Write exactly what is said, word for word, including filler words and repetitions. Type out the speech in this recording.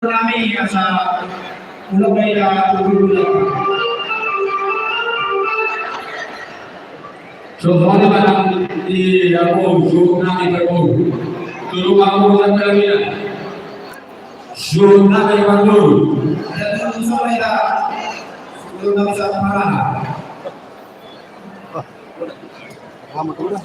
Rami asa ulok na ida ulok. So, soalnya barang di aku, suhut nami barang. Turu aku, sampai lagi ya. Suhut nami barang. Ada turu sampai dah. Suhut nami sampai. Lama tuh udah.